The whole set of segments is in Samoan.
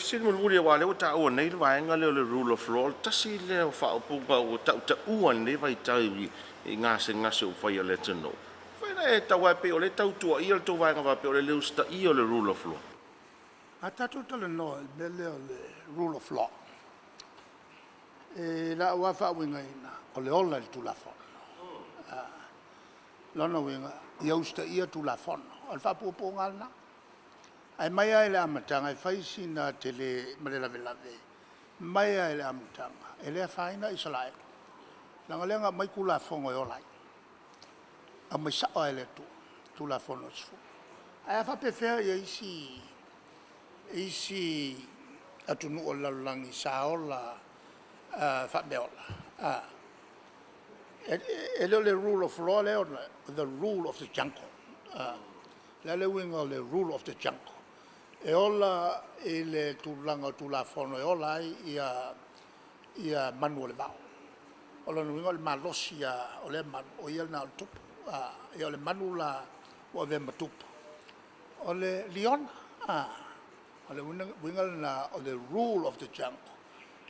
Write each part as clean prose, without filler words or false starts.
fesili mulimuli aua o lea ua taua nei le vaega lea o le Rule of Law, o le tasi lea o faaupuga ua tautaua i lenei vaitau i gasegase ua faia i le atunuu. E tau lava pei o lea e tau tuuaia le tou vaega faapea o le le usitaia o le Rule of Law. A tatou talanoa i le mea lea o le Rule of Law, i lau lava faauigaina o le ola i le Tulafono. O lona uiga ia usitaia Tulafono. O le faapuupuuga lava lena. Ae mai lava i le amataga e fai sina tele ma le lavelave, mai lava i le amataga e le afaina Isaraelu, leaga o lea na aumai Tulafono e ola ai, aumai sao lava e le Atua Tulafono e 10. Ae a faapefea isi atunuu o le lalolagi sa ola faameaola? E le o le Rule of Law lea e ola ai, o le Rule of the Jungle. O le a le uiga o le Rule of the Jungle? E ola i le tulaga o Tulafono e ola ai manu o le vao. O lona uiga o le malosi lava o lea manu, o ia lena o le tupu. Ia o le manu la ua avea ma tupu, o le liona. O le uiga lena o le Rule of the Jungle,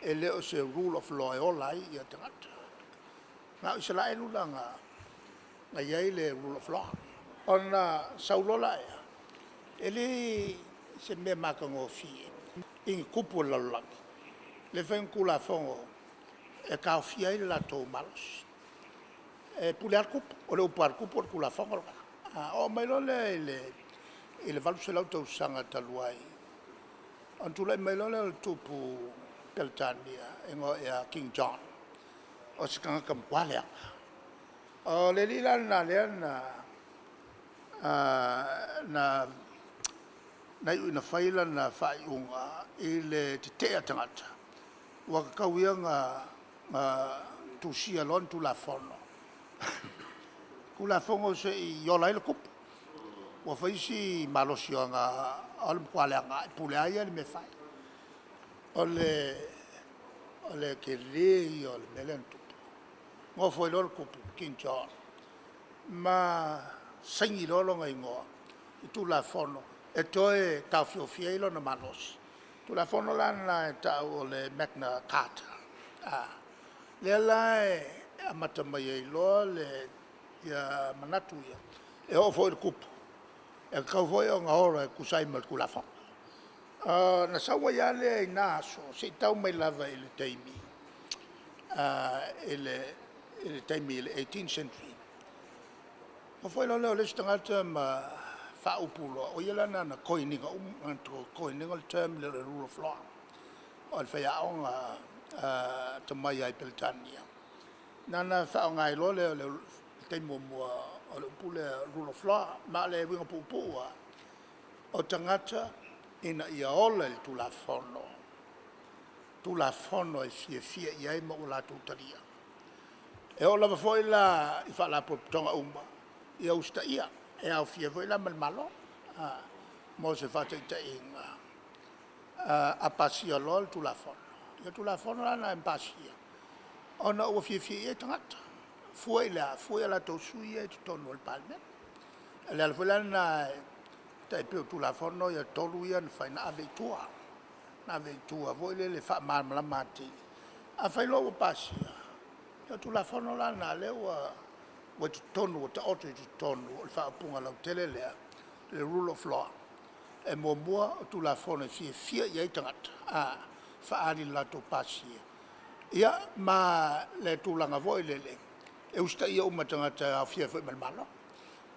e le o se Rule of Law e ola ai tagata. Na o Isaraelu la na i ai le Rule of Law, ona sau loa lea, e le o se mea matagofie i ni tupu o le lalolagi le fai o ni Tulafono e taofia ai le latou malosi. E pule lava le tupu, o le upu a le tupu o le Tulafono lena. Oo mai loa lea i le 800 tausaga talu ai, ona tulai mai loa lea o le tupu Peretania e igoa ia King John, o se tagata matua leaga. O le alii la lena lea na iu ina fai lana faaiuga i le tetee a tagata, ua tatau ia ona tusia loa ni Tulafono, Tulafono se i ola ai le tupu. Ua fai si malosi o le matua leaga lava, e pule lava ia i le mea e fai. O le tele ia o le mea lea na tupu. Nofo ai loa le tupu King John ma saini loa lona igoa i Tulafono e toe taofiofi ai lona malosi. O le Tulafono la lena e tau o le Magna Carter. Lea la e amata mai ai loa manatu ia, e oo foi i le tupu, e tatau foi ona ola e tusa ai ma le Tulafono. Ona sau ai lava lea i na aso seia tau mai lava i le taimi i le eighteenth century, ona oo foi loa lea o le isi tagata ma faaupu loa, o ia la lena na coin ina le term lea o le Rule of Law. O le faiaoga atamai lava i Peretania, na ona faaaoga ai loa lea i le taimi muamua o le upu lea o le Rule of Law. Ma o le uiga puupuu lava, o tagata ina ia ola i le Tulafono, Tulafono e fiafia i ai ma ua latou talia. E oo lava foi la i Faalapotopotoga uma ia usitaia, e aofia ai foi la ma le Malo. Mo se faataitaiga, a pasia loa le Tulafono, ia o le Tulafono la lena e pasia ona ua fiafia i ai tagata. Fua i le a? Fua i a latou sui usufono ia i totonu o le Palemene. O le ala foi la lena e tai pei o Tulafono ia e 3 ia na fai, na ave i tua, na ave i tua foi lele e faamalamalama atili. Afai loa ua pasia, ia o Tulafono la na o lea ua i totonu ua taoto i totonu o le faaupuga lautele lea, le Rule of Law. E muamua o Tulafono e fiafia i ai tagata faaali i le latou pasia, ia ma le tulaga foi lele e usitaia uma e tagata e aofia ai foi ma le Malo.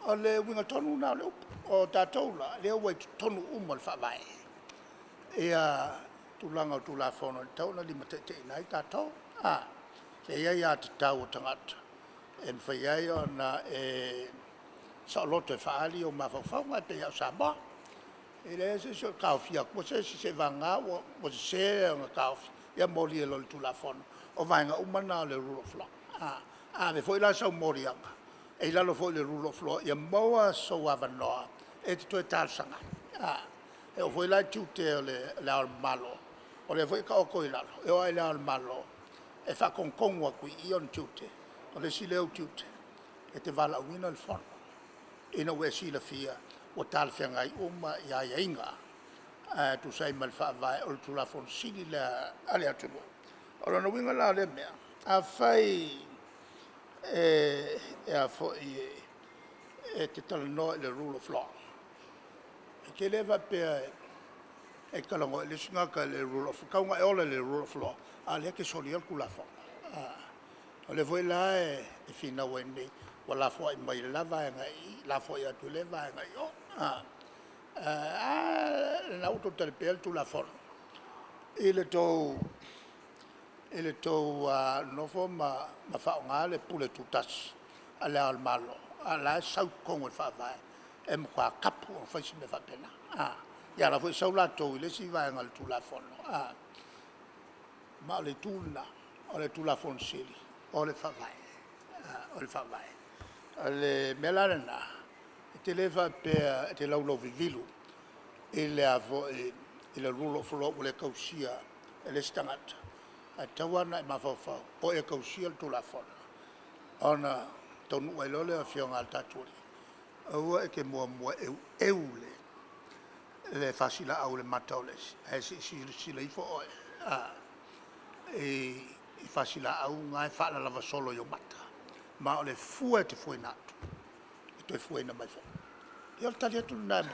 O le uiga tonu lena o le upu. O tatou la lea ua i totonu uma o le Faavae tulaga o Tulafono e tatau ona limataitaiina ai tatou, e i ai aiatatau a tagata e mafai ai ona e saoloto e faaali ou mafaufauga, e pei lava o Samoa. E leai lava se isi o taofia atua se isi seiavagana ua sese lona taofi, ia molia loa i le Tulafono. O vaega uma na o le Rule of Law. A ave foi la sau moliaga e i lalo foi o le Rule of Law ia maua sou avanoa e te toe talosaga ai. E oo foi la i tiute o Le Ao o le Malo, o lea foi e taoto i lalo, e oo lava i Le Ao o le Malo e faatonutonu atu i i ona tiute. O le isi lea ou tiute, e te valaauina le Fono ina ua e silafia ua talafeagai uma aiaiga Ae tusa ai ma le Faavae, o le Tulafono Sili lea a le atunuu. O lona uiga la o lea mea, afai e a foi e te talanoa i le Rule of Law, e te le faapea e te talanoa i le isi tagata i le Rule of Law, tau ina e ola i le Rule of Law, a o lea e te solia le Tulafono. O lea foi la e finau ai nei ua lafoai mai e le la vaega i i, lafoai atu e lea vaega i o. A lena ua outou talipea le Tulafono i le tou nonofo ma faaaoga le pule tutasi a Le Ao o le Malo, a o la e sau i totonu o le Faavae, e matua tapu ona fai se mea faapena. Ia a o la e foi e sau latou i le isi vaega o le Tulafono, ma o le itu lena, o le Tulafono Sili o le Faavae, o le Faavae. O le mea la lena, e te le faapea e te laulauvivilu i le a foi i le Rule of Law ua le tausia e le isi tagata, ae tatau lava ona e mafaufau o e tausia le Tulafono ona taunuu ai loa lea o Afioga a le tatou Alii, aua e te muamua e eueu le fasilaau i le mata o le isi, ae se i silasila ifo oe i fasilaau na e faalalavasolo i ou mata. Ma o le fua e te fuaina atu, e toe fuaina mai foi. Ia o le tali atu lena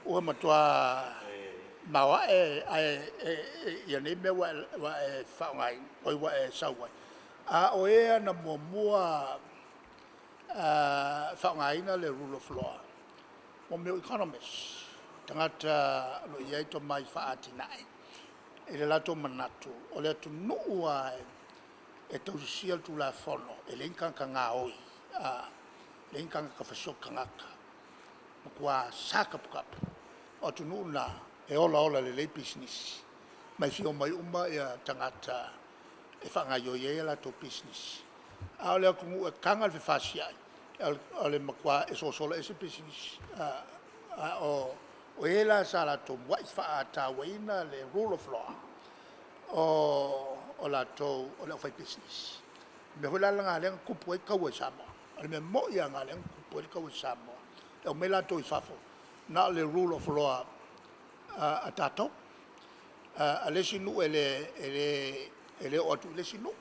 ua matua maoae nei mea ua e faaaogaina, oi ua e sau ai. A o e lava na muamua faaaogaina le Rule of Law, o mea o Economist, tagata o lo o i ai tomai faa-atinae i le latou manatu, o le atunuu lava e tausisia le Tulafono, e leai ni tagata gaoi, leai ni tagata fasioti tagata, matua sa taputapu. O atunuu na e olaola lelei pisinisi, ma e fia omai uma tagata e faagaoioi ai a latou pisinisi. A o le atunuu e taga le fefasiai, o le matua e sosola ese pisinisi. A o e la sa latou muai faatauaina le Rule of Law, o latou o le aufaipisinisi. O le mea foi la lena lea na tupu ai taua i Samoa. O le mea moni lava lena lea na tupu ai le taua i Samoa, e omai latou i fafo na o le Rule of Law a tatou. A le isi nuu e le oo atu i le isi nuu.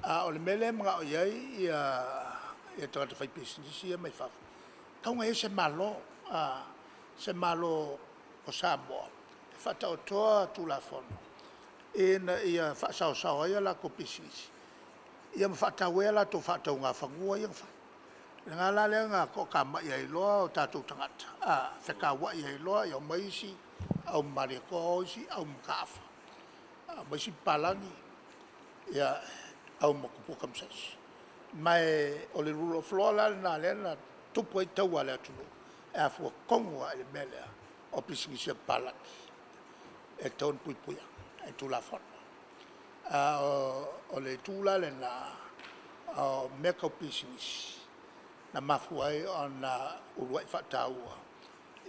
A o le mea lea e manao i ai tagata faipisinisi ia mai fafo, e tatau ona i ai se Malo, se Malo o Samoa e faataotoa Tulafono ina ia faasaosao ai a latou pisinisi, ia ma faatau ai a latou faatauga fanua ia na fai. O lena la lea na toatamai ai loa o tatou tagata a, fetauai ai loa, omai isi au ma Malietoa, o isi au ma Mataafa, omai isi papalagi, ia, au ma Tupua tamasese. Ma o le Rule of Law la lena lea na tupu ai taua a le atunuu, e afua tonu lava i le mea lea o pisinisi a papalagi e tatau ona puipuia e Tulafono. A o le itu la lena o mea tau pisinisi na mafua ai ona uluai faataua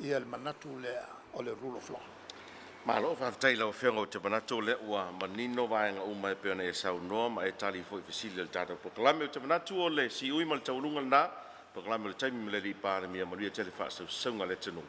le manatu lea o le Rule of Law. Malo faafetai i lau Afioga, ou te manatu o lea ua manino vaega uma e pei ona e saunoa ma e tali foi i fesili a le tatou polokalame. Ou te manatu o le siui ma le taualuga lena o le polokalame i le taimi ma le Palemia. Manuia tele faasausauga a le atunuu.